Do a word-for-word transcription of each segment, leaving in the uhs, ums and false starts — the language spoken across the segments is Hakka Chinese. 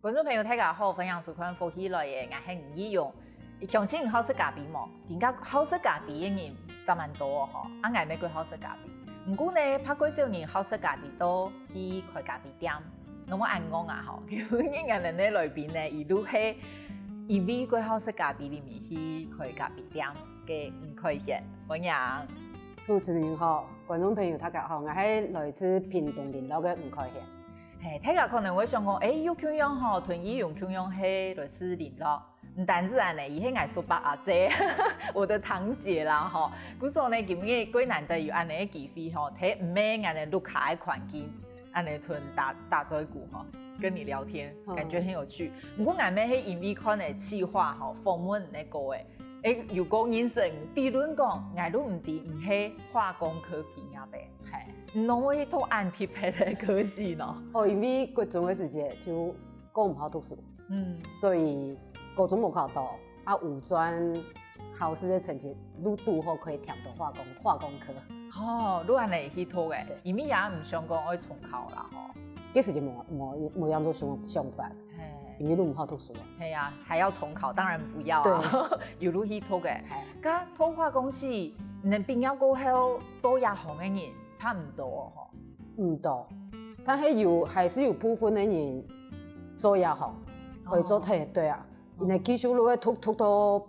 觀眾朋友，大家好，歡迎收看《福氣來了》，𠊎係吳奕蓉。鄉親，你好食咖啡無？今下好食咖啡个人真蠻多哦吼，啊，𠊎乜較好食咖啡。毋過呢，怕較少人好食咖啡，都去開咖啡店。 𠊎無恁講啊吼，今日𠊎等个來賓呢，佢就係因為較好食咖啡，裡面去開咖啡店个吳凱賢，歡迎。主持人好，觀眾朋友大家好，𠊎係來自屏東麟洛个吳凱賢。嘿，大家可能會想講，欸，又共樣吼，同奕蓉共樣係來自麟洛。 毋單止恁呢，佢係𠊎叔伯阿姊，我的堂姐啦吼。故所呢，今日較難得有恁呢个機會吼，在毋係𠊎等屋下个環境，恁呢同你打打嘴鼓吼，跟你聊天，感覺很有趣。毋過𠊎乜係因為看你个企劃吼，訪問你个歌欸，欸，有夠認識，比論講，𠊎都毋知你係化工科畢業个，係，你仰會去讀恁特別个科系呢？哦，因為國中个時節就較毋好讀書。 嗯，所以高中無考著，啊，五專考試个成績就堵好可以填著化工，化工科。哦，就恁呢去讀欸，因為也毋想講愛重考啦吼。該時節無無無恁多想想法，因為就毋好讀書。係啊，還要重考，當然不要啊，有就去讀欸。該讀化工系，你畢業過後做這行个人差毋多吼？毋多，但係有還是有部分个人做這行，可以做，對啊。 因為繼續就會讀讀到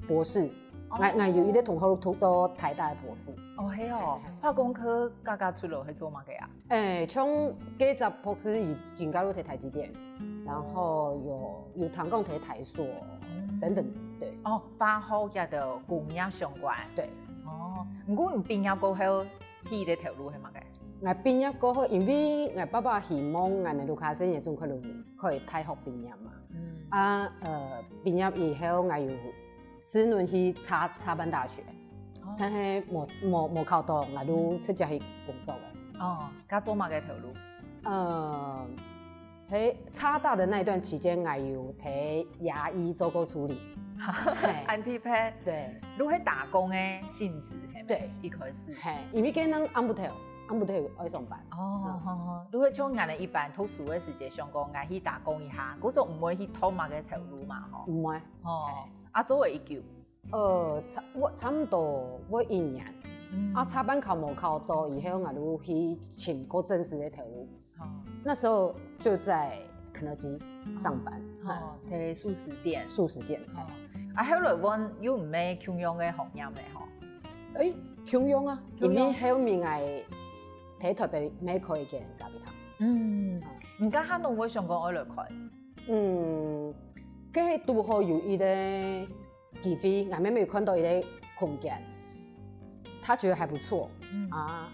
博士，𠊎𠊎有一個同學讀到台大个博士。哦，係哦，化工科加加出來係做麼个啊？欸，像該隻博士佢今下就在台積電，然後有有聽講在台塑等等，對。哦，化學个工業相關。對。哦，毋過你畢業過後，第一個頭路係麼个？𠊎畢業過後，因為𠊎爸爸希望𠊎等屋下細人仔總可能可以大學畢業嘛。 啊，呃，畢業以後𠊎有四年去插插班大學，但係無無無考著，𠊎就直接去工作了。哦，該做麼个頭路？呃，在插大的那一段期間，𠊎有在牙醫做過助理。係，恁特別。對，就係打工个性質，係無？對，一開始。係，因為該人暗晡頭，暗晡頭愛上班。哦，好好，就係像𠊎等一般讀書个時節，想講𠊎去打工一下，故所毋會去讀麼个頭路嘛，吼。毋會。哦，啊，做了幾久？呃，差我差毋多會一年。啊，插班考無考著以後，𠊎就去尋較正式个頭路。哦，那時候就在肯德基上班。哦，在速食店。速食店。哦，啊，後來問又毋係共樣个行業咧，吼。欸，共樣啊，因為後面𠊎在台北乜開一間咖啡廳。嗯，你該下仰會想講愛來開？嗯，該堵好有一個機會，𠊎妹妹有看著一個空間，她覺得還不錯，啊，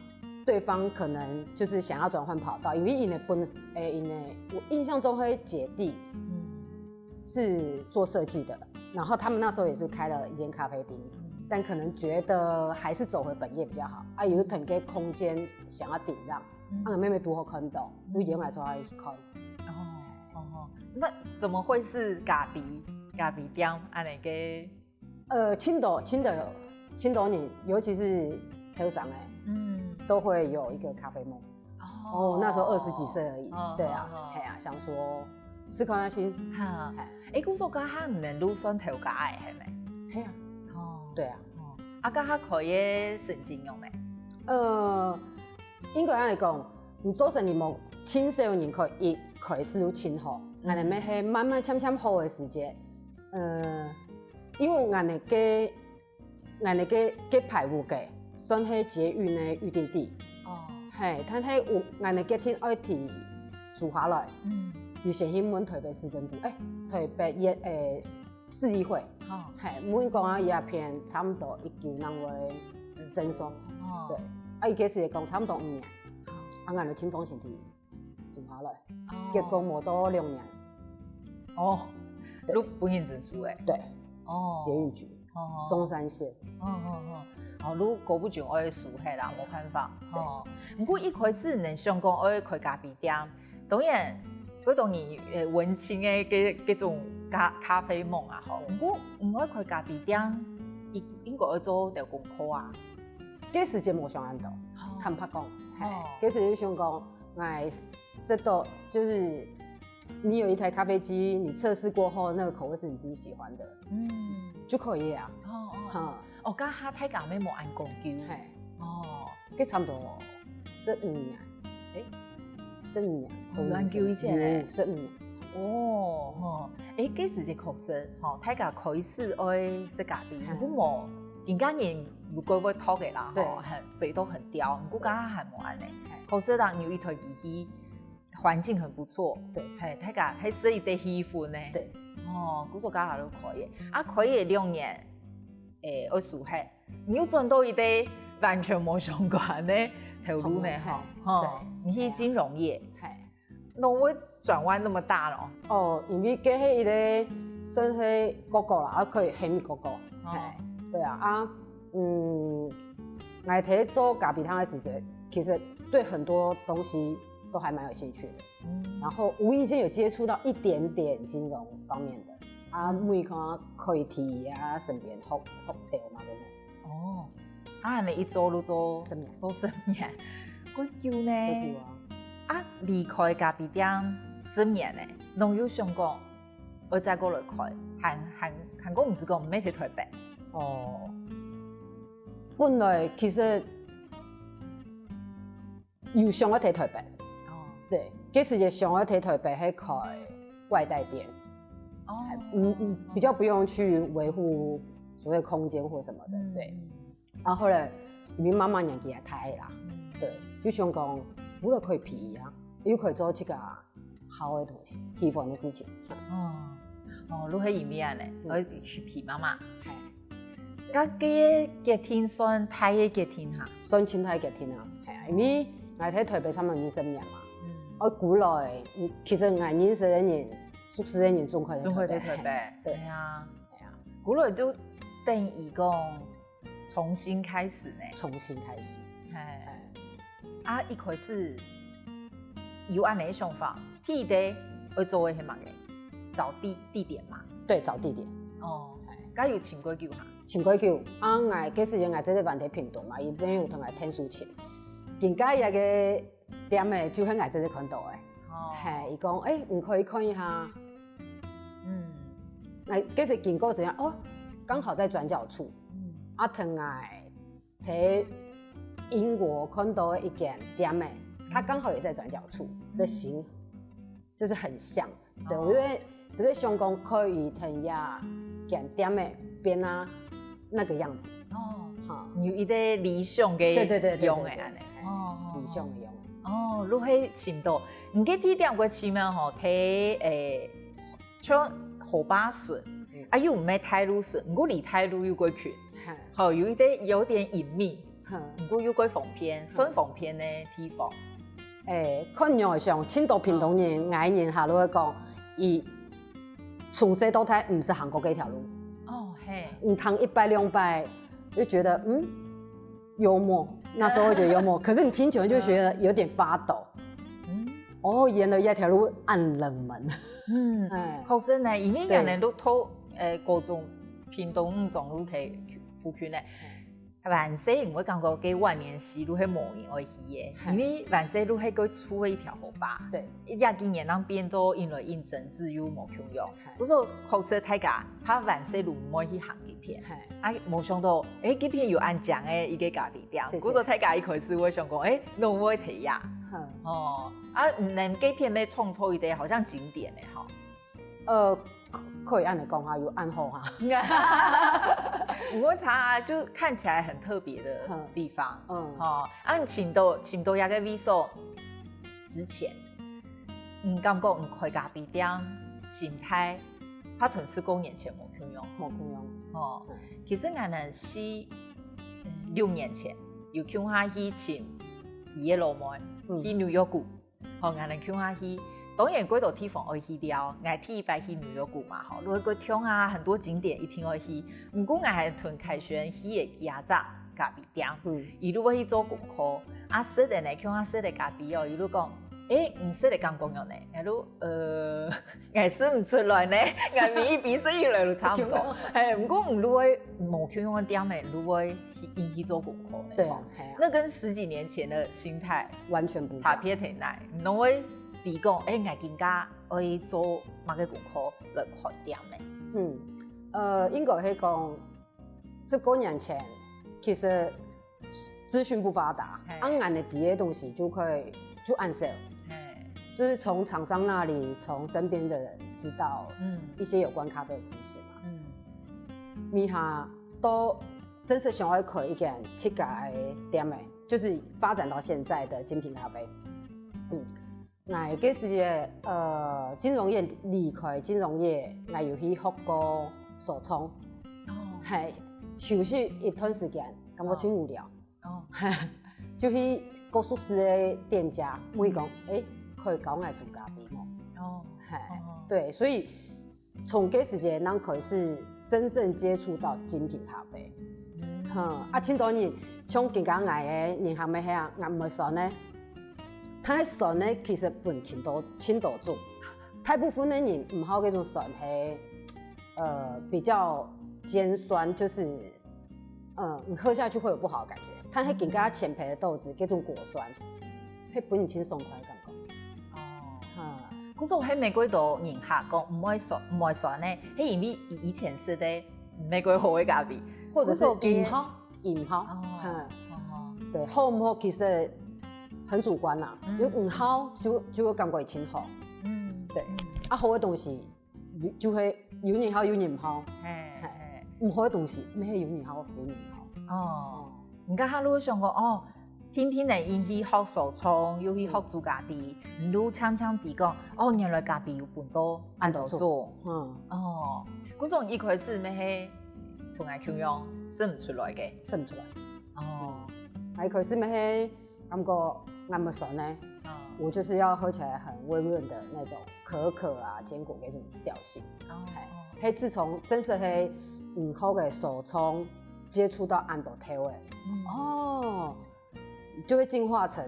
對方可能就是想要轉換跑道，因為𠊎个本欸，𠊎个我印象中係姐弟，是做設計的，然後他們那時候也是開了一間咖啡廳，但可能覺得還是走回本業比較好，啊，有一個空間想要頂讓，啊，妹妹堵好看著，就邀𠊎出來看。 哦哦，那怎麼會是咖啡咖啡店恁呢个？呃，盡多盡多盡多人，尤其是後生欸，嗯，都會有一個咖啡夢。哦，那時候二十幾歲而已，哦，對啊，哦，係啊，想說試看看先。哈，欸，故所該下你等就算頭家欸，係無？係啊，哦，對啊，哦，啊，該下開業成怎樣呢？呃，應該恁呢講， 你做生意無盡少人可以一開始就盡好，𠊎等乜係慢慢漸漸好个時節，呃，因為𠊎等个𠊎等个个排屋个算係捷運个預定地，哦，係，但係𠊎等決定愛提租下來，嗯，有先去問台北市政府，欸，台北縣欸市市議會，哦，係，問講啊，這片差毋多幾久正會整修，哦，對，啊，佢該時講差毋多五年，啊，𠊎等盡放心地 租下來，結果無到兩年，哦，就分人整修欸，對，哦，捷運局，哦，松山線，哦哦哦，哦，就過不久愛收忒啦，無辦法，哦。毋過一開始你想講愛開咖啡店，當然，該當然，呃，文青个該該種咖咖啡夢啊，吼。毋過毋愛開咖啡店，應應該愛做兜功課啊。該時節無想恁多，坦白講，係，該時節就想講， 𠊎食著就係你有一台咖啡机，你测试过后，那个口味是你自己喜欢的，嗯，就可以啊。哦哦哈，哦，該下大家乜無恁講究。嘿，哦，該差不多十五年，誒，十五年，哦，有恁久以前咧。有十五年。哦，吼，誒，該時節確實，吼，大家開始愛食咖啡，嘿。毋過無，人家人有過會讀个啦，對。吼，很，水都很刁，毋過該下還無恁呢。嘿。確實人有一台機器，環境很不錯，對。嘿，大家還是一個氣氛呢。對。哦，故所該下就開業，啊，開業兩年，誒，愛收起，你又轉到一個完全無相關个頭路呢，吼，吼，對。你去金融業，嘿。哪會轉彎那麼大咯？哦，因為該係一個算係哥哥啦，啊，可以喊哥哥，哦。嘿，對啊，啊，嗯，𠊎在做咖啡廳个時節，其實對很多東西都還蠻有興趣的。嗯。然後無意間有接觸到一點點金融方面的，啊，每看可以提啊，身邊學，學到嘛，真的。哦，啊，你一做就做十年。做十年，幾久呢？幾久啊？啊，離開咖啡店十年呢，攏有想講，愛再過來開，還，還，還講毋係講毋係在台北。哦，本來其實有想要在台北。哦。對，該時節想要在台北係開外帶店。哦。嗯嗯，比較不用去維護所謂空間或什麼的，嗯。對。然後後來，因為媽媽年紀也大了啦，嗯。對，就想講，除了可以皮啊，又可以做這個啊，好的東西，喜歡的事情。哦，哦，就係因為恁呢，嗯。而去陪媽媽。嘿。該个決定算大个決定哈？算盡大決定啊，係啊，因為𠊎在台北差不多二十年嘛，嗯。我過來，嗯，其實𠊎認識个人、熟識个人，總會在台北。總會在台北，對。對啊。係啊，過來就等於講重新開始呢。重新開始。嘿。嘿。啊，一開始有恁呢个想法，第一个愛做个係麼个？找地，地點嘛。對，找地點。哦，該有尋過久哈？尋過久，啊，𠊎該時節𠊎姐姐還在屏東嘛，佢朋友同𠊎𢯭手尋。今个這個店仔就係𠊎姐姐看到个。哦。嘿，佢講，誒，你可以看一下。嗯。那該時經過時間，哦，剛好在轉角處。嗯。啊，同𠊎 在英國看到的一間店仔，它剛好也在轉角處的型，就是很像。對，哦。我就在，就在想講可以同這間店仔變啊那個樣子。哦，哈。有一個理想个對對對對對樣仔恁呢。對，哦，理想个樣仔。哦，就係尋到，你个地點个奇妙吼，在，誒， 像河壩脣，嗯。啊，又毋係大路脣，毋過離大路又過近。哈。吼，有一個有點隱秘，哈。毋過又過方便，嗯。算方便个地方。誒，看樣想，盡多屏東人，嗯。𠊎人下就會講，佢從細到大毋識行過這條路。哦，嘿。你行一擺兩擺，就覺得，嗯，幽默，那時候會覺得幽默，可是你聽久了就覺得有點發抖。嗯。哦，原來這條路恁冷門。嗯，哎。確實呢，因為對。𠊎等都讀，呃，高中，屏東五中路該附近呢。嗯。還細，毋會感覺該萬年西路係無人愛去个，嘿。因為萬年西路係該蹙个一條河壩。對。這幾年正變到因為因政治又無共樣。嘿。 故所確實大家，較還細路毋會去行該片。嘿。啊，無想到，誒，該片有恁靚个一個咖啡店。謝謝。故所大家一開始會想講，誒，哪會在這？哼。哦，啊，你等該片乜創造一個好像景點个吼。呃，可，可以恁樣講哈，有恁好哈。毋會差啊，就看起來很特別的地方。哼。嗯。哦，啊，你尋到，尋到這個位所之前， 你感覺你開咖啡店，心態，較同十過年前無共樣。無共樣。吼，嗯。其實𠊎等係，嗯，六年前，有共下去尋佢个老妹，嗯。去紐約谷。吼，𠊎等共下去，當然幾多地方愛去尞，𠊎第一擺去紐約谷嘛，吼，如果去尞啊，很多景點一定愛去。毋過𠊎還同凱旋去个幾下隻咖啡 店，嗯。佢就會去做功課，啊，食个呢，像啊食个咖啡哦，佢就講，誒，你食个感覺樣呢？𠊎就，呃，𠊎食毋出來呢，𠊎每一杯食起來都差毋多。嘿，毋過你就會無共樣个店呢，你就會去，去做功課呢。對啊，吼。嘿啊。那跟十幾年前的心態完全不一樣。差別忒大，你就會你講，欸，𠊎今下愛做麼个功課來開店呢？嗯，呃，應該係講，十過年前，其實資訊不發達，嘿。啊，𠊎等知个東西就可以，就恁少。嘿。就是從廠商那裡，從身邊的人知道嗯。一些有關咖啡的知識嘛。嗯。尾下都真係想要開一間自家个店个，就是發展到現在的精品咖啡。嗯。 𠊎該時節，呃，金融業，離開金融業，𠊎有去學過手沖。哦。係，休息一段時間，感覺真無聊。哦。就去過熟識个店家，問講，欸，可以教𠊎煮咖啡無？哦。係，哦。對，所以從該時節正開始真正接觸到精品咖啡。嗯。哼，啊，盡多人，像今下𠊎个人客乜係啊，𠊎毋會酸个。 但係酸呢，其實分盡多，盡多種。大部分个人毋好該種酸係，呃，比較尖酸，就是，呃，你喝下去會有不好的感覺。但係更加淺焙个豆子，該種果酸，會分你盡爽快的感覺。哦。哈。故所係美國个人客講毋會酸，毋會酸呢，係因為佢以前食个美國好个咖啡，或者是故所佢毋好。 飲好。哦。嗯。哦。對，好毋好其實很主觀啦，嗯。有人好就，就會感覺已經好。嗯。對。嗯。啊，好个東西，有，就會有人好，有人毋好。嘿，嘿。嘿。毋好个東西，乜係有人好，有人毋好。哦。哦。你剛剛如果想講，哦，定定仔又去學手沖，又去學煮咖啡，嗯。你就常常知講，哦，原來咖啡有分到恁多種。嗯。哦，故所一開始乜係 同𠊎共樣，食毋出來个。食毋出來。哦。嗯。𠊎一開始乜係感覺恁酸呢，嗯。我就是要喝起來很溫潤的那種可可啊、堅果那種調性。哦。嘿，係自從正式係，嗯，學个手沖接觸到恁多調味。嗯。哦， 就會進化成，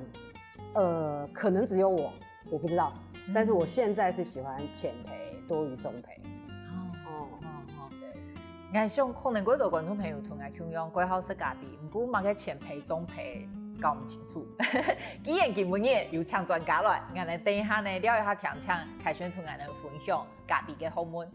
呃，可能只有我，我不知道。嗯。但是我現在是喜歡淺焙多於中焙。哦，哦。哦，哦。對。𠊎想可能幾多觀眾朋友同𠊎共樣，幾好食咖啡，毋過麼个淺焙、中焙搞毋清楚。既然今晡日有請專家來，𠊎等等一下呢，尞一下聽聽，凱旋同𠊎等分享咖啡个學問。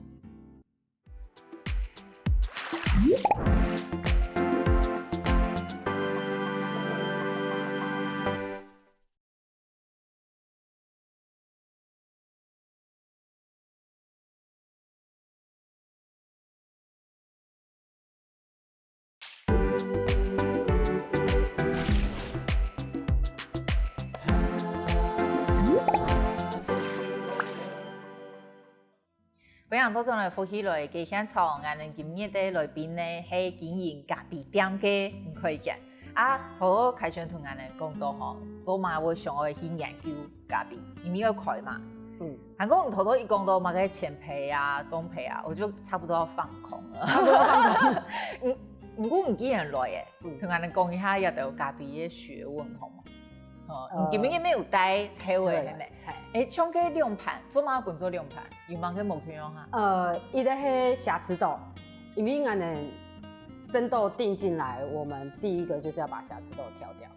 歡迎倒轉來福氣來个現場，𠊎等今日个來賓呢係經營咖啡店个吳凱旋。啊，頭頭凱旋同𠊎等講到吼，做麼會想愛去研究咖啡，因為愛開嘛。嗯。還講頭頭一講到麼个淺焙啊、中焙啊，我就差不多要放空了。差不多要放空。嗯，毋過你既然來誒，嗯。同𠊎等講一下這兜咖啡个學問好無？ 哦，呃，你今晡日乜有帶豆仔，對，係無？嘿。誒，像該兩盤，做麼分做兩盤？有麼个無共樣啊？呃，一個係瑕疵豆，因為𠊎等生豆訂進來，我們第一個就是要把瑕疵豆挑掉。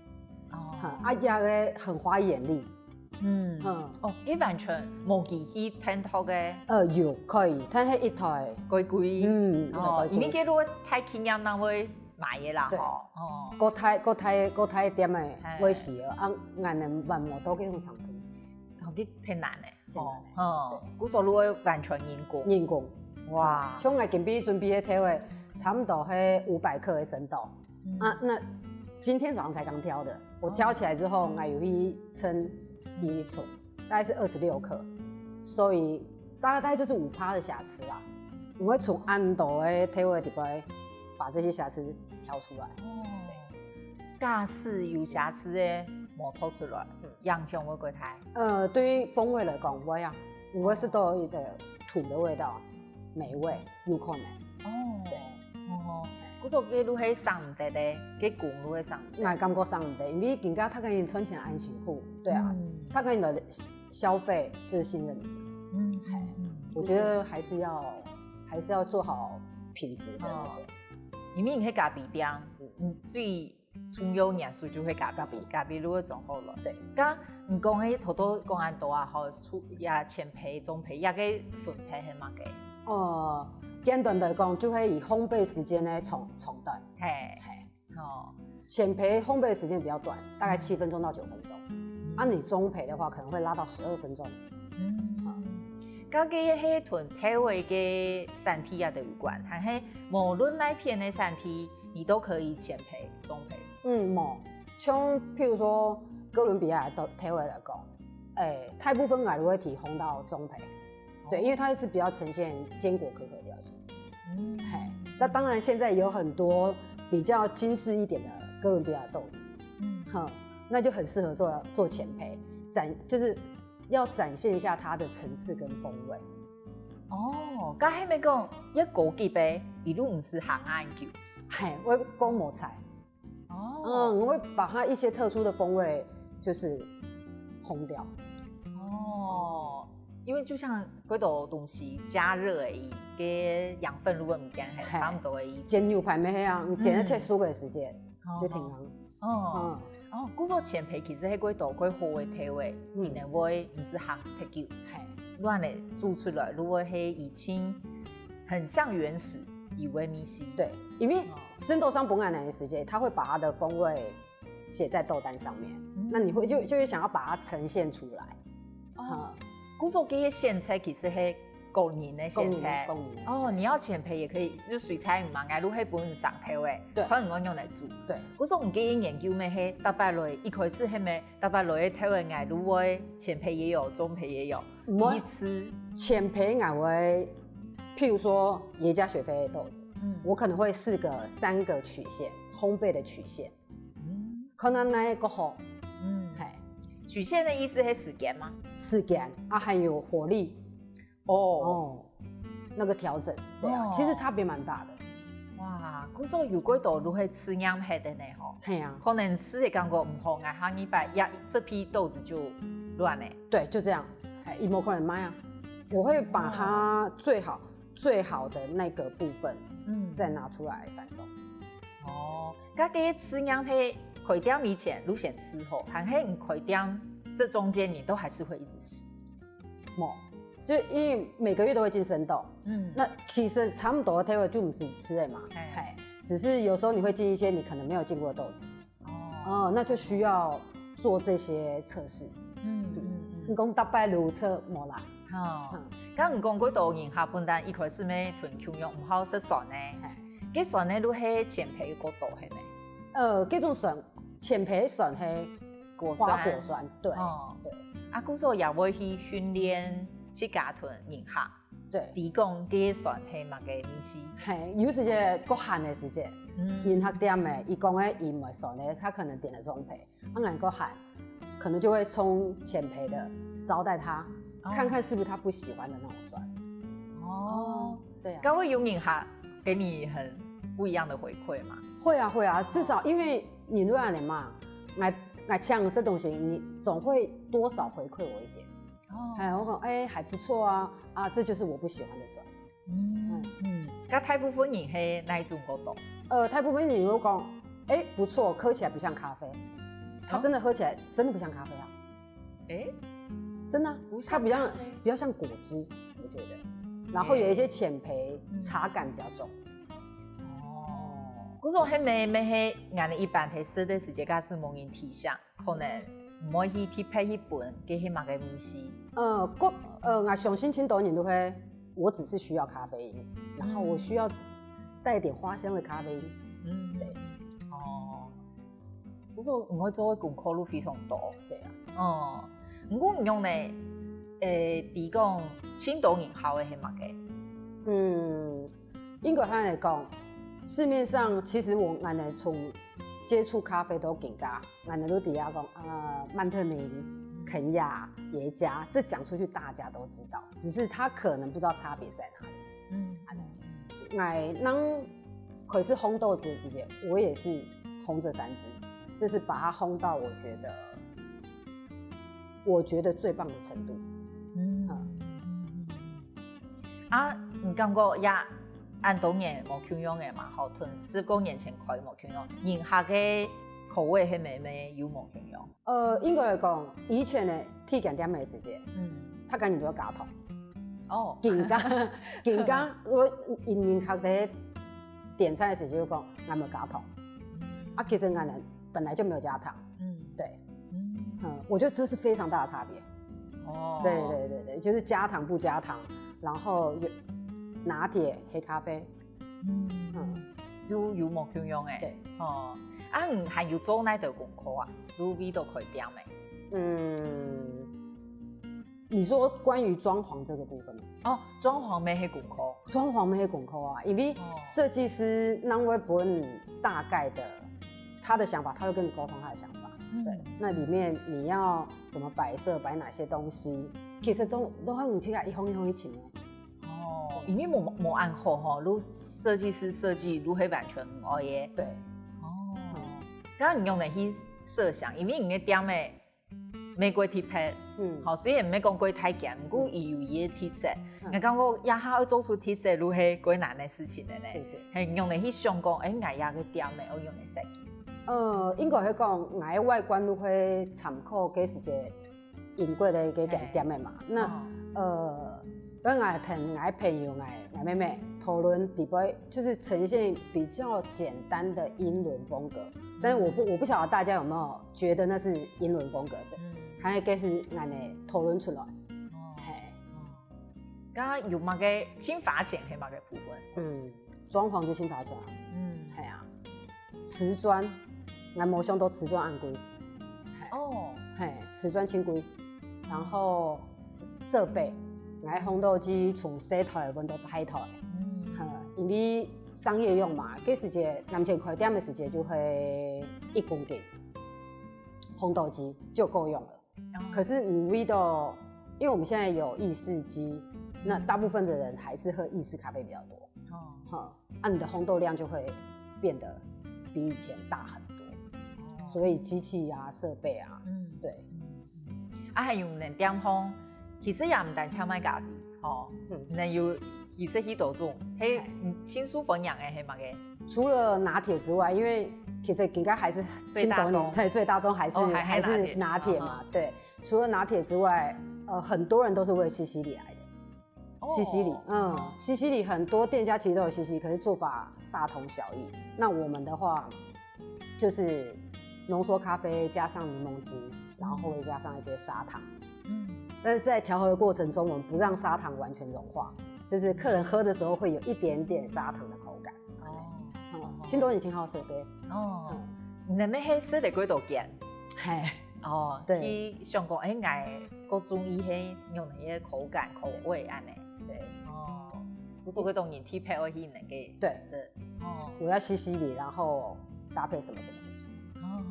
哦。哈，啊，這個很花眼力。嗯。嗯。哦，佢完全無機器電動个。呃，有，可以，但係一台。貴貴。嗯，一台哦，貴貴。因為該如果太輕量，那會 買个啦，對。吼，哦。國泰，國泰，國泰店个嘿。會使哦，啊，𠊎等還無到該種程度。哦，佢忒難了，忒難了，吼，吼，對。故所你愛完全人工。人工。哇。像𠊎今晡日準備个豆仔，差不多係五百克个生豆。嗯。啊，那今天早上才剛挑的，我挑起來之後，哦。𠊎有去稱體重。 大概是二十六克，所以大概，大概就是五趴的瑕疵啦。我會從恁多个豆仔裡背把這些瑕疵挑出來。哦。假使有瑕疵个無挑出來，嗯。影響會幾大？呃，對於風味來講，會啊，毋會食到一個土的味道。 美味，有可能。哦，對。哦，故所該就係省毋得个，該工就係省毋得。𠊎感覺省毋得，因為今下大家人賺錢恁辛苦，對啊，嗯。大家人的消費就是信任你。嗯，嘿，嗯，嗯。我覺得還是要，還是要做好品質的那個。哦。因為你係咖啡店，嗯，最重要元素就係咖啡，咖啡就會裝好來。對。該你講个頭頭講恁多啊，吼，出呀淺焙、中焙，這个分別係麼个？呃，簡單來講，就會以烘焙時間呢長長短。嘿，嘿，哦，淺焙烘焙的時間比較短，大概七分鐘到九分鐘。啊，你中焙的話，可能會拉到十二分鐘。嗯，該个係同豆仔个產地啊都有關，還係無論哪片个產地，你都可以淺焙、中焙。嗯，無，像譬如說哥倫比亞的豆仔來講，欸，大部分𠊎都會提烘到中焙。對，因為它是比較呈現堅果可可的調性。嗯，嘿，那當然現在有很多比較精緻一點的哥倫比亞豆子，嗯，哈，那就很適合做做淺焙，展就是要展現一下它的層次跟風味。哦，該係毋係講一高級个，一路毋使行恁久？嘿，我講無錯。哦，嗯，我會把它一些特殊的風味就是烘掉。哦，因為就像幾多東西加熱而已，个養分如果毋見，還差不多的意思。煎牛排乜係啊，你煎个特殊个時間就挺好。哦，哦，故所淺焙其實係幾多幾好个調味，嗯，可能會毋使行忒久，嘿，亂了煮出來，如果係已經很像原始，以為米西。對，因為生豆上本來那个時間，它會把它的風味写在豆單上面，嗯，那你會就就會想要把它呈現出來。哦，故所這些選擇其實係個人的選擇。個人，個人。哦，你要淺焙也可以，就水彩嘛，愛如何本上頭誒，對，看你愛用來煮。對，故所你這些研究咩係大白類，一開始係咩大白類个頭誒，愛如何淺焙也有，中焙也有，一次淺焙愛會，譬如說耶加雪菲的豆子，嗯，我可能會試個三個曲線，烘焙的曲線。 可能那个好，嗯，嘿，曲線的意思是時間嗎？時間啊，還有火力。哦，哦，那個調整，對啊，哦，其實差別蠻大的。哇，故所有幾多都會試驗忒的呢吼。嘿啊，可能試的感覺毋好，𠊎下一擺呀，這批豆子就亂了。對，就這樣，嘿，也無可能賣啊。我會把它最好最好的那個部分，嗯，再拿出來販售。哦，該這試驗係開店以前就先試好，還係你開店這中間你都還是會一直試？無，就因為每個月都會進生豆，嗯，那其實差不多的豆仔就毋使試了嘛，嘿，只是有時候你會進一些你可能沒有見過的豆子。 哦，那就需要做這些測試。嗯，嗯，嗯。你講大白鹵測無啦？哦，嗯，剛你講過多人哈，本來一開始咩同共樣毋好食酸个，嘿，該酸个就係淺焙个過多，係無？呃，這種酸，淺焙酸係果酸。花果酸，對，哦，對。啊，故所也會去訓練自家同人客。 對，知講該酸係麼个東西。嘿，有時節過寒个時節，嗯，人客店个，佢講个佢毋愛酸个，他可能點了中焙，啊，𠊎過寒，可能就會沖淺焙的招待他，哦，看看是不是他不喜歡的那種酸。哦，對啊。該會有人客給你很不一樣的回饋嗎？會啊，會啊，至少因為你這樣的嘛，來來請食東西，你總會多少回饋我一點。 哦，哎，我講，哎，還不錯啊，啊，這就是我不喜歡的酸。嗯，嗯，該大部分人係哪一種過多？呃，大部分人會講，哎，不錯，喝起來不像咖啡，它真的喝起來真的不像咖啡啊。哎，真的啊，不像咖啡。它比較比較像果汁，我覺得，然後有一些淺焙，嗯，茶感比較重。哦，故所係無無係，𠊎等一般係食个時節，假使無人提醒， 可能毋會去特別去分，該係麼个味緒。呃，過呃，𠊎相信盡多人都會，我只是需要咖啡因，然後我需要帶點花香的咖啡因。嗯，對。哦，故所你愛做个功課就非常多。對啊。哦，毋過你用呢，誒，知講盡多人好个係麼个？嗯， 應該恁樣來講，市面上其實𠊎等從接觸咖啡到今下，𠊎等都知啊講，呃，曼特寧、肯亞、耶加，這講出去大家都知道，只是他可能不知道差別在哪裡。嗯，恁樣。𠊎等開始烘豆子的時間，我也是烘這三支，就是把它烘到我覺得，我覺得最棒的程度。嗯。嗯。 啊，你感覺也恁多年無共樣个嘛，吼，同十過年前開無共樣，人客个口味係毋係有無共樣？呃，應該來講，以前个第一間店个時節，嗯，佢肯定就愛加糖。哦，更加更加，𠊎人客在點餐个時節就講，𠊎無加糖。啊，其實𠊎等本來就沒有加糖。嗯，對，嗯，嗯，我覺得這是非常大的差別。哦，對對對對，就是加糖不加糖，然後有拿鐵、黑咖啡，嗯，嗯，有有無共樣欸。對，哦，啊，你還有做哪兜功課啊？你為著開店欸？嗯，你說關於裝潢這個部分嗎？哦，裝潢乜係功課。裝潢乜係功課啊，因為設計師佢會分大概的他的想法，他會跟你溝通他的想法。嗯，對，那裡面你要怎麼擺設，擺哪些東西，其實都都很奇怪，一項一項去請。哦，因為無無恁好吼，你設計師設計，你係完全毋愛个。對，哦，剛剛你用个去設想，因為你个店个 乜過特別，嗯，好，雖然毋係講過大間，毋過佢有佢个特色。𠊎感覺這下愛做出特色，就係過難个事情了呢。謝謝。係，用來去想講，欸，𠊎這个店呢，愛用來設計。呃，應該係講，𠊎个外觀就會參考該時節英國个該間店个嘛。那，呃，當然𠊎同𠊎朋友、𠊎、𠊎妹妹討論底背，就是呈現比較簡單的英倫風格。但是我不我不曉得大家有沒有覺得那是英倫風格的，嗯，還係該時𠊎等討論出來。哦，係，哦，剛剛有麼个盡花錢係麼个部分？嗯，裝潢就盡花錢啊。嗯，係啊，瓷磚，𠊎無想到瓷磚恁貴。哦，係，瓷磚盡貴，然後設備，𠊎烘豆機從細台換到大台，嗯，因為商業用嘛，該時節，以前開店个時節就係一公斤烘豆機就夠用了。可是你為到，因為我們現在有意式機，那大部分的人還是喝意式咖啡比較多。哦，哈，那你的烘豆量就會變得比以前大很多。所以機器啊、設備啊，嗯，對。啊，還有呢，店方其實也毋單淨賣咖啡，吼，嗯，能有其實幾多種，係，嗯，盡受歡迎个係麼个？除了拿鐵之外，因為其實應該還是盡多人，最大宗，對，最大宗還是，哦，還，還是拿鐵嘛，對。除了拿鐵之外，呃，很多人都是為西西里來的。哦，西西里，嗯，西西里很多店家其實都有西西里，可是做法大同小異。那我們的話，就是濃縮咖啡加上檸檬汁，然後會加上一些砂糖。嗯，但是在調和的過程中，我們不讓砂糖完全融化，就是客人喝的時候會有一點點砂糖的口感。哦，嗯，盡多人盡好食个。哦，你等下係食得幾多間？係，哦，對，去想講，欸，𠊎較中意係用哪个口感、口味恁呢。對，哦，故所當然特別愛去那个，對，食。哦，我要西西里，然後搭配什麼什麼什麼什麼。哦，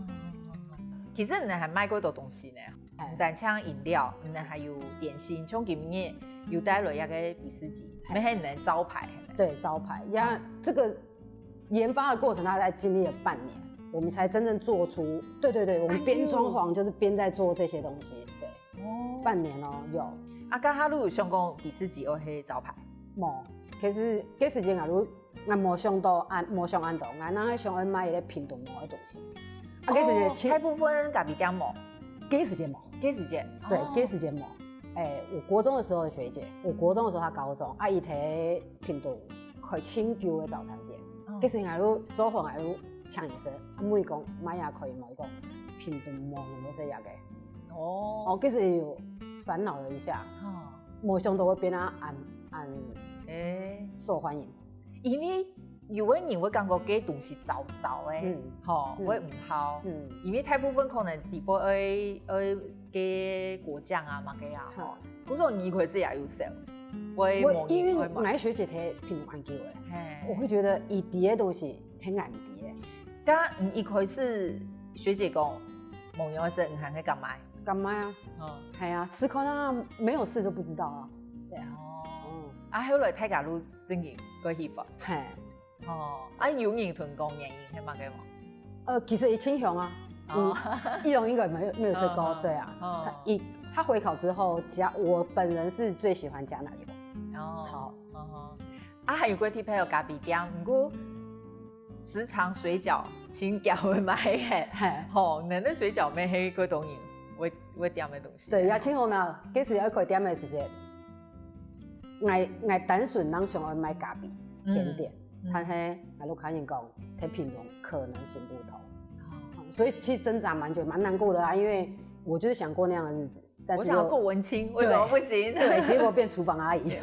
其實你還賣過多東西呢，毋單淨飲料，你還有點心，像今日有帶來一个比斯吉，乜係你的招牌。對，招牌呀，這個研發的過程大概經歷了半年，我們才真正做出。對對對，我們邊裝潢就是邊在做這些東西。對，哦，半年哦，有。啊，該下你有想講比斯吉愛係招牌？無，其實該時間啊，就，𠊎無想到恁，無想恁多，𠊎哪會想愛賣一个屏東無个東西。啊，該時間，哦，大部分咖啡店無。該時間無。該時間，對，哦，該時間無。欸，我國中的時候的學姐，我國中的時候她高中，啊，佢在屏東開盡久个早餐店。該時𠊎就做伙，𠊎就請佢食，啊，問佢講賣這可以無？佢講屏東無，無食這个。哦，哦，該時有煩惱了一下，哦，無想到會變啊恁，恁，欸，受歡迎。因為有个人會感覺該東西燥燥个，嗯，吼，嗯，會毋好。嗯，因為大部分可能底背愛，愛加果醬啊，麼个啊，吼。好。故所你一開始也有想，會無人愛買。我因為𠊎學姐在屏東恁久个，嘿，我會覺得佢知个東西，係𠊎毋知个。該你一開始學姐講，無人愛食，你還會敢買？敢買啊。哦，係啊，吃看啊，沒有試就不知道啊。對啊。哦，嗯，啊，後來大家都正經過喜歡。嘿，哦，啊，有人同你講原因係麼个無？呃，其實佢盡香啊，哦，嗯，一榮應該沒有，沒有吃過，哦，對啊，哦，他，佢，他回考之後加，我本人是最喜歡加奶油，哦，超，哦，啊，還有過特別个咖啡店，毋過時常水餃盡少會買个，嘿。吼，恁樣个水餃乜係幾多人會會點个東西。對，也盡好拿。其實愛開店个時節，𠊎𠊎單純當想愛賣咖啡甜點，嗯，嗯。但係𠊎屋下人講，在屏東可能行不通。哦。所以其實掙扎蠻久，蠻難過的啊，因為我就是想過那樣的日子，但是又我想要做文青，為什麼不行？對，結果變廚房阿姨。對。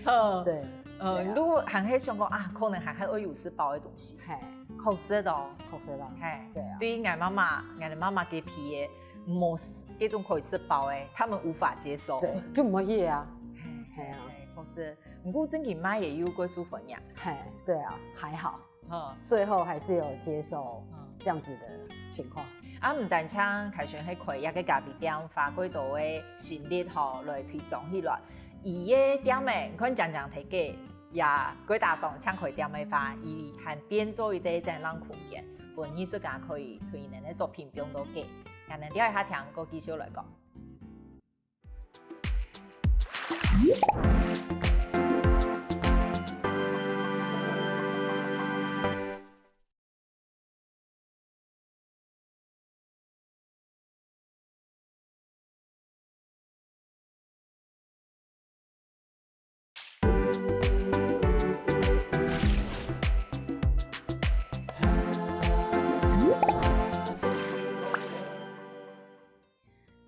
嗯。對，嗯，對啊。如果還係想講啊，可能還還會有食飽个東西。嘿。可惜哦。可惜哦。嘿，對啊。對於𠊎媽媽，𠊎个媽媽該批个，無該種可以食飽个，他們無法接受。對，就毋會去啊。嘿，嘿啊。嘿，可惜。毋過正經賣个有幾十分呀。嘿，對啊，還好。嗯。最後還是有接受嗯。這樣子的情況。啊，毋單淨凱旋係開一個咖啡店，花幾多个心力吼來推廣起來。佢个店仔，你看靚靚个，也幾打爽，像開店个話，佢還變做一個展覽空間，分藝術家可以推佢个作品放到該。𠊎等尞一下聽過繼續來講。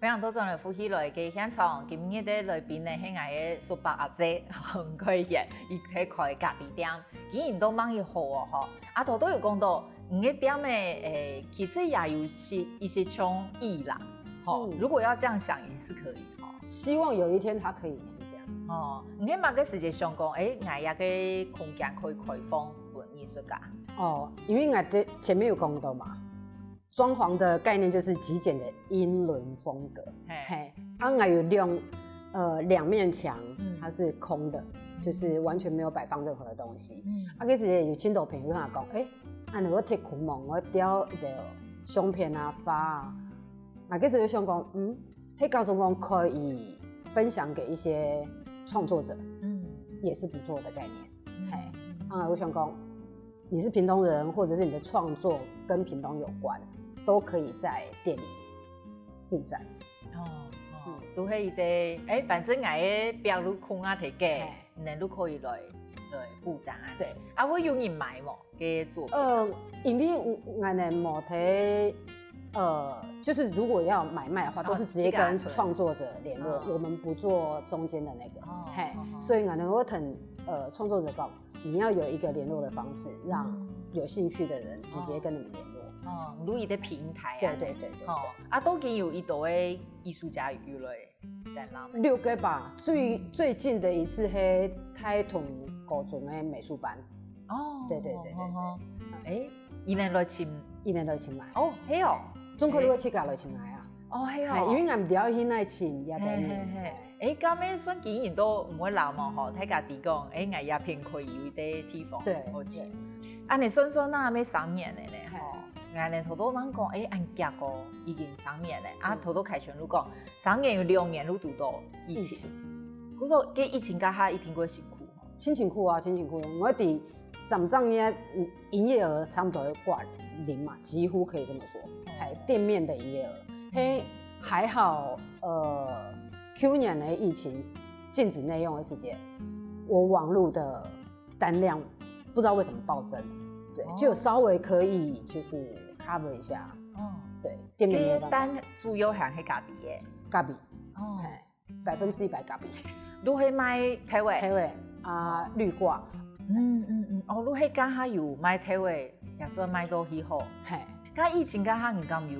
歡迎倒轉來福氣來个現場，今日个來賓呢係𠊎个叔伯阿姊，黃凱旋，佢係開咖啡店，經營到蠻有好哦吼。啊，頭頭有講到，你个店呢，誒，其實也有一些一些創意啦，吼，嗯。如果要這樣想也是可以吼。希望有一天它可以是這樣。哦，你係麼个時節想講，誒，𠊎這個空間可以開放分藝術家？哦，因為𠊎這前面有講到嘛， 裝潢的概念就是極簡的英倫風格。嘿。嘿，啊，𠊎有兩，呃，兩面牆，嗯。它是空的，就是完全沒有擺放任何的東西。嗯。啊，其實也有盡多朋友跟我講，誒，啊，你會貼苦蒙，我雕一個胸片啊、花啊。啊，其實就想講，嗯，黑高中工可以分享給一些創作者，嗯。也是不錯的概念。嗯。嘿，啊，我想講， 你是屏東人，或者是你的創作跟屏東有關，都可以在店裡布展。哦，哦，嗯。都係一個，誒，反正𠊎个壁路空啊，忒个，嘿。你都可以來，來布展啊。對。啊，會有人買無？這作品？呃，因為𠊎等無忒，呃，就是如果要買賣的話，哦，都是直接跟創作者聯絡，自家人。哦。我們不做中間的那個。哦，嘿，哦，哦。所以𠊎等會同，呃，創作者講， 你要有一個聯絡的方式，讓有興趣的人直接跟你們聯絡。哦，如一個平台啊。對對對對對。哦，啊，都已經有幾多个藝術家有來展覽？六個吧，最，最近的一次係大同高中的美術班。哦，對對對對對。哦，哦，哦。誒，佢等來尋。佢等來尋買。哦，係哦。中國都會自家來尋買啊。哦，係哦。嘿，因為𠊎毋知愛去哪尋，也得。嘿嘿嘿。 誒，該乜算經營到毋會老嘛吼，大家知講，誒，𠊎這片可以有一個地方對，好去。對。恁樣算算啊，乜三年了呢，嘿。吼。𠊎呢，頭頭人講，誒，恁遽哦，已經三年了。啊，嗯。頭頭凱旋就講，三年有兩年就堵到疫情。疫情。故所，該疫情該下一定會辛苦吼。盡辛苦啊，盡辛苦。𠊎知 三隻月，嗯，營業額差不多會掛零嘛，幾乎可以這麼說。哦。嘿，店面的營業額。嘿，還好，呃，舊年的疫情禁止內用的時間，我網路的單量不知道為什麼暴增，對，哦。就稍微可以就是 cover 一下。哦。對，店面沒有辦法。這單主要還係咖啡耶？咖啡。哦。嘿。 百分之一百咖啡。都係賣豆仔。豆仔啊，綠掛。嗯嗯嗯，哦，都係該下有賣豆仔，也算賣到起好。嘿。該疫情該下，你敢有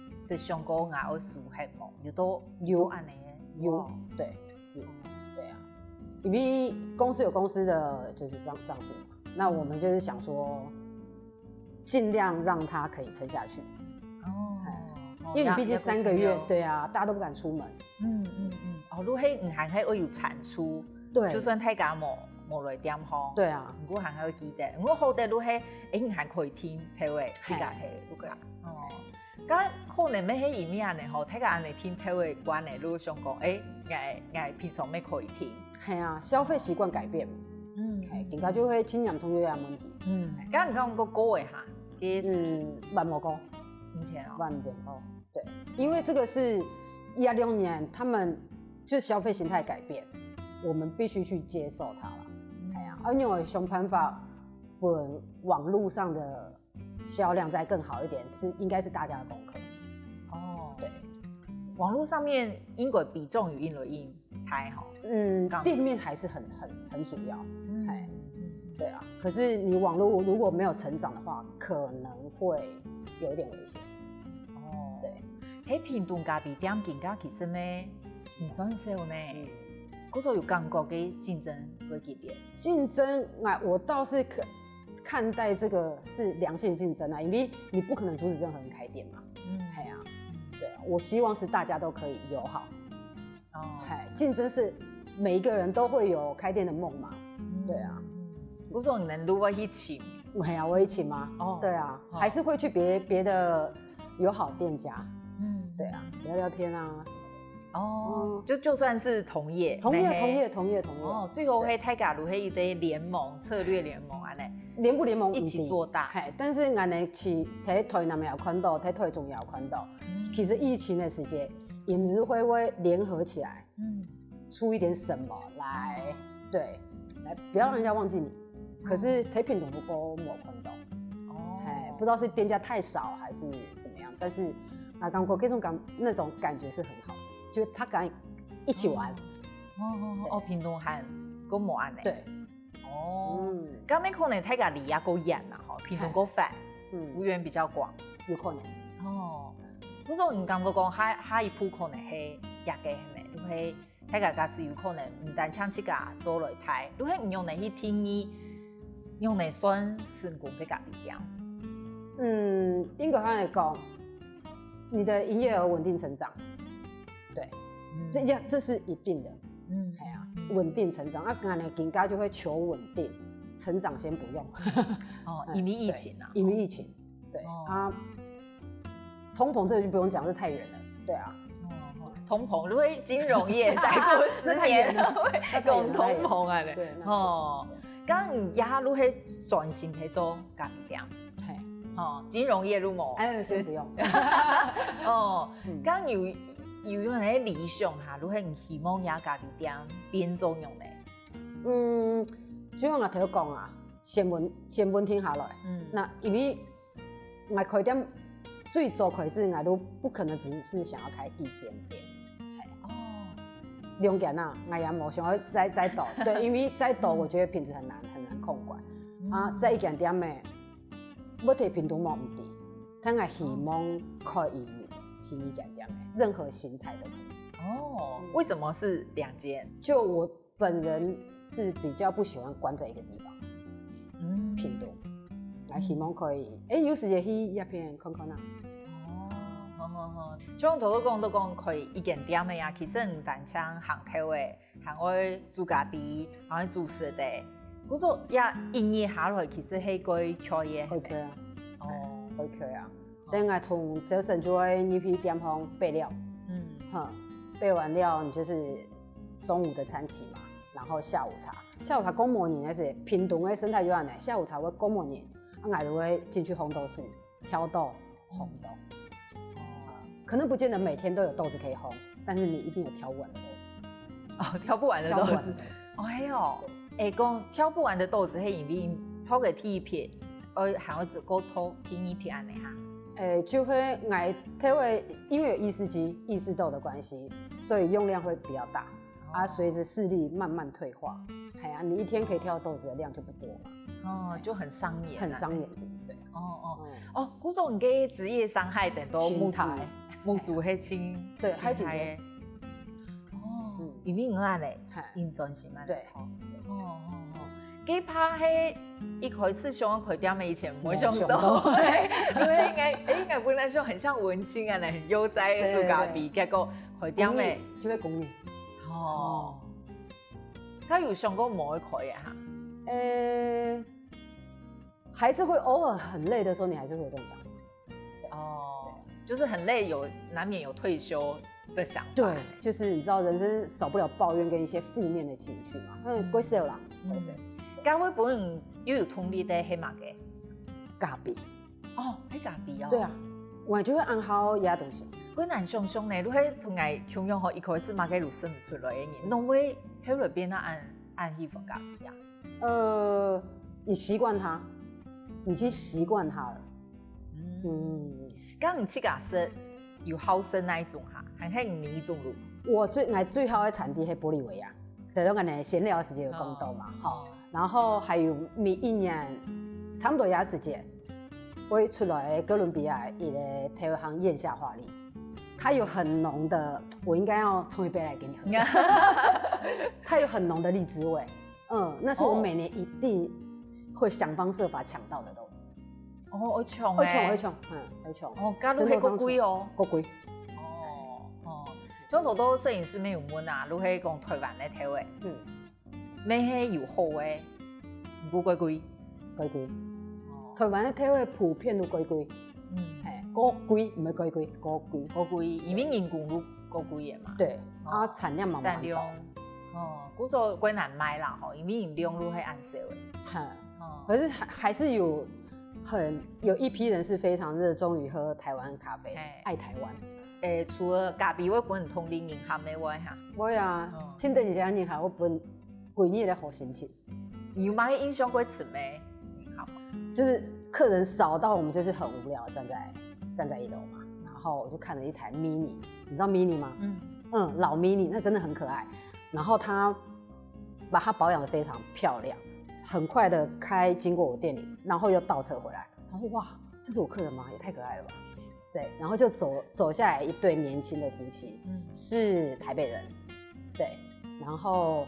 設想過𠊎愛收歇無？有到，有。有到恁樣个？有，哦。對，有，對啊。因為公司有公司的就是帳，帳戶嘛，那我們就是想說， 盡量讓它可以撐下去。哦，嘿，哦，因為你畢竟三個月，也，也不是沒有。對啊，大家都不敢出門。嗯嗯嗯，哦，如果係你還係會有產出，對。就算大家無，無來店吼，對啊。毋過還係會記得，毋過好得如果係，誒，你還可以訂豆仔，自家提，嘿。如果啊，哦，該可能乜係因為恁樣吼，大家恁樣訂豆仔罐仔，如果想講，誒，𠊎，𠊎平常乜可以訂。係啊，消費習慣改變。嗯，係，更加就會盡嚴重有這問題。嗯，剛剛講過高个哈，个嗯，萬無高，五千哦，萬五千高。對，因為這個是一二六年，他們就消費形態改變，我們必須去接受它了。哎呀，而且我想辦法，我網路上的銷量再更好一點，是應該是大家的功課。哦，對，網络上面應該比重有應該應大吼。嗯，店面還是很很很主要，哎，對啊。可是你網络如果沒有成長的話，可能會有一點危險。哦，對，喺屏東咖啡店更加其實呢，毋算少呢。故所有感覺个競爭會激烈。競爭，哎，我倒是可看待這個是良性競爭啊，因為你不可能阻止任何人開店嘛。嗯，哎呀，對啊，我希望是大家都可以友好。哦，哎，競爭是每一個人都會有開店的夢嘛，對啊。故所你能如果去請，哎呀，我也請嘛，哦，對啊，還是會去別別的友好店家，嗯，對啊，聊聊天啊什麼。哦，就就算是同業，同業同業同業同業，哦，最後係大家如係一个聯盟策略聯盟安呢，聯不聯盟一起做大，係，但是安呢去在台南也有看到，在台中也有看到，其實疫情的時間，也是會會聯合起來，嗯，出一點什麼來，對，來不要讓人家忘記你。可是在屏東不過沒有看到，哦，哎，不知道是店家太少還是怎麼樣，但是啊，感覺這種感那種感覺是很好的，就是他敢一起玩。哦哦哦，屏東還過無安呢？對，哦，該面可能大家離也過遠啦，吼，屏東過遠，幅員比較廣，有可能。哦，不過你感覺講下下一步可能係也个呢，就係大家假使有可能毋單淨自家做來開，就係你用來去定義，用來算成功个咖啡店。嗯，應該來講，你的營業額穩定成長，對，這要這是一定的，嗯，哎呀，穩定成長，那可能更加就會求穩定，成長先不用。哦，因為疫情啊，因為疫情，對啊，通膨這个就不用講，這太遠了，對啊。通膨，因為金融業待過十年了，講通膨啊，對，哦，剛也係轉型去做咖啡店，嘿，哦，金融業路無，哎，先不用，哦，剛有有用个理想哈，如果你希望也咖啡店變做樣呢？嗯，就像我頭講啊，先穩先穩定下來，嗯，那因為。𠊎開店最早開始，𠊎都不可能只是想要開一間店。哦，兩間啊，𠊎也無想要再再多，對，因為再多我覺得品質很難很難控管。啊，再一間店呢，問題屏東無毋知，但𠊎希望開一間新一間店，任何形態都可以。哦，為什麼是兩間？就我。本人是比較不喜歡關在一個地方，嗯，屏東，來希望可以，哎，有時間去那片看看啊。哦，好好好，像頭先講到講開一間店个呀，其實毋單淨行頭个，還會煮咖啡，還會煮食个。故所也一日下來，其實係過開个，過開啊，哦，過開啊。等下從朝晨就會入去店方備料，嗯，哈，備完料你就是。 中午的餐期嘛，然後下午茶，下午茶過無人个時，屏東个生態有恁呢，下午茶會過無人，啊，𠊎就會進去烘豆室，挑豆烘豆。可能不見得每天都有豆子可以烘，但是你一定有挑不完的豆子。哦，挑不完的豆子。挑不完的豆子。哎呦，哎，講挑不完的豆子，係因為豆个第一批，呃，還會只夠豆第二批恁呢哈。哎，就會𠊎特別因為有意式機、意式豆的關係，所以用量會比較大。 啊，隨著視力慢慢退化，哎呀，你一天可以挑豆子的量就不多了。哦，就很傷眼，很傷眼睛，對。哦哦哦，故所你个職業傷害等到目珠，目珠黑青，對，還有緊張。哦，因為你恁呢，你專心啊，對。哦哦哦，這怕係一開始想要開店个以前，無想到，因為應該，哎，應該本來想很像文青啊，很悠哉个煮咖啡，結果開店个。 就會講你。哦，他有想過無愛開个哈？呃，還是會偶爾很累的時候，你還是會有這種想法。哦，就是很累，有難免有退休的想法。對，就是你知道，人生少不了抱怨跟一些負面的情緒嘛。嗯，過少啦，過少。該會分你又有動力个係麼个？咖啡。哦，係咖啡哦。對啊，我就會安好一下東西。較難想像呢，你係同𠊎共樣吼，一開始麼个都食毋出來个人，仰會後來變到恁恁喜歡咖啡啊？呃，你習慣它，你已經習慣它了。嗯，嗯，該你自家食有好食哪一種哈？還係你哪一種路？我最，我最好个產地係玻利維亞，頭先𠊎等閒聊个時節有講到嘛，哦，吼。然後還有每一年差不多這時節，會出來哥倫比亞一個地方，艷夏畫梨，它有很濃的，我應該要沖一杯來給你喝。它有很濃的荔枝味，嗯，那是我每年一定會想方設法搶到的豆子。哦，會搶欸。會搶，會搶，嗯，會搶。哦，該就係較貴哦。較貴。哦，哦，像頭先攝影師乜有問啊，就係講臺灣个豆仔，嗯，乜係有好个，毋過較貴。較貴。哦。臺灣个豆仔普遍都較貴。嗯。嘿，較貴，毋係較貴，較貴。較貴，因為人工都較貴个嘛。對，哦，啊，產量嘛，產量，哦，故所較難賣啦吼，因為人量都係恁少个。哈。哦。可是還，還是有很，有一批人是非常熱衷於喝臺灣咖啡，嘿。愛臺灣。欸，除了咖啡會分你動力，人客乜會哈？會啊，哦。像等一下人客會分歸日个好心情。你有麼个印象較深个人客嗎？就是客人少到我們就是很無聊，站在，站在一樓嘛，然後我就看了一台Mini，你知道Mini嗎？嗯。嗯，老Mini，那真的很可愛。然後他把它保養得非常漂亮，很快地開經過我店裡，然後又倒車回來。他說：「哇，這是我客人嗎？也太可愛了吧！」對，然後就走，走下來一對年輕的夫妻，嗯。是台北人，對，然後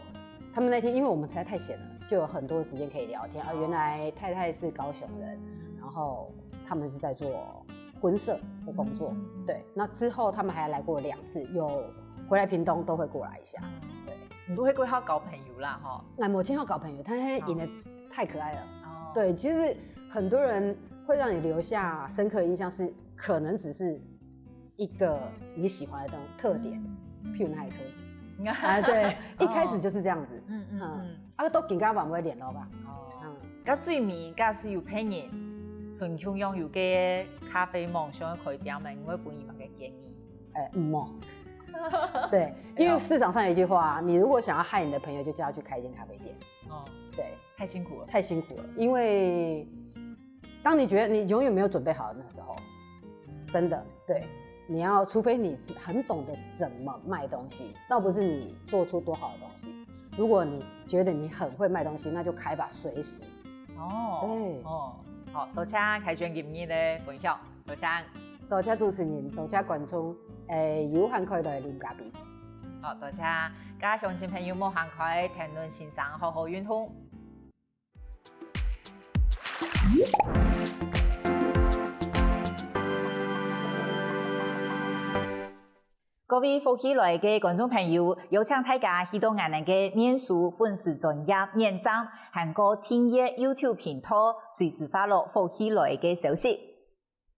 他們那天因為我們實在太閒了，就有很多時間可以聊天。啊，原來太太是高雄人，然後他們是在做婚攝的工作，嗯。對，那之後他們還來過兩次，有回來屏東都會過來一下，對。你都會過好交朋友啦，吼。𠊎無盡好交朋友，但是因為太可愛了。哦。對，就是很多人會讓你留下深刻的印象，是可能只是一個你喜歡的東，特點，譬如那台車子。啊，對，一開始就是這樣子。嗯，嗯，嗯。啊，都緊跟他挽回聯絡吧。哦。嗯。到最尾，假使有別人同共樣有个咖啡夢，想要開店个，你會分佢麼个建議？欸，毋好。對，因為市場上有一句話啊，你如果想要害你的朋友，就叫他去開一間咖啡店。哦。對。太辛苦了。太辛苦了，因為當你覺得你永遠沒有準備好的那時候，真的，對，你要，除非你很懂得怎麼賣東西，倒不是你做出多好的東西。如果你覺得你很會賣東西，那就開吧，隨時。哦，對。哦，好，多謝凱旋今日个分享，多謝。多謝主持人，多謝觀眾，欸，有閒可以來啉咖啡。好，多謝，各位鄉親朋友，莫行開，天倫先生，好好運動。 各位福氣來个觀眾朋友，邀請大家去到𠊎等个面書粉絲專頁點讚，還過訂閱YouTube頻道，隨時follow福氣來个消息。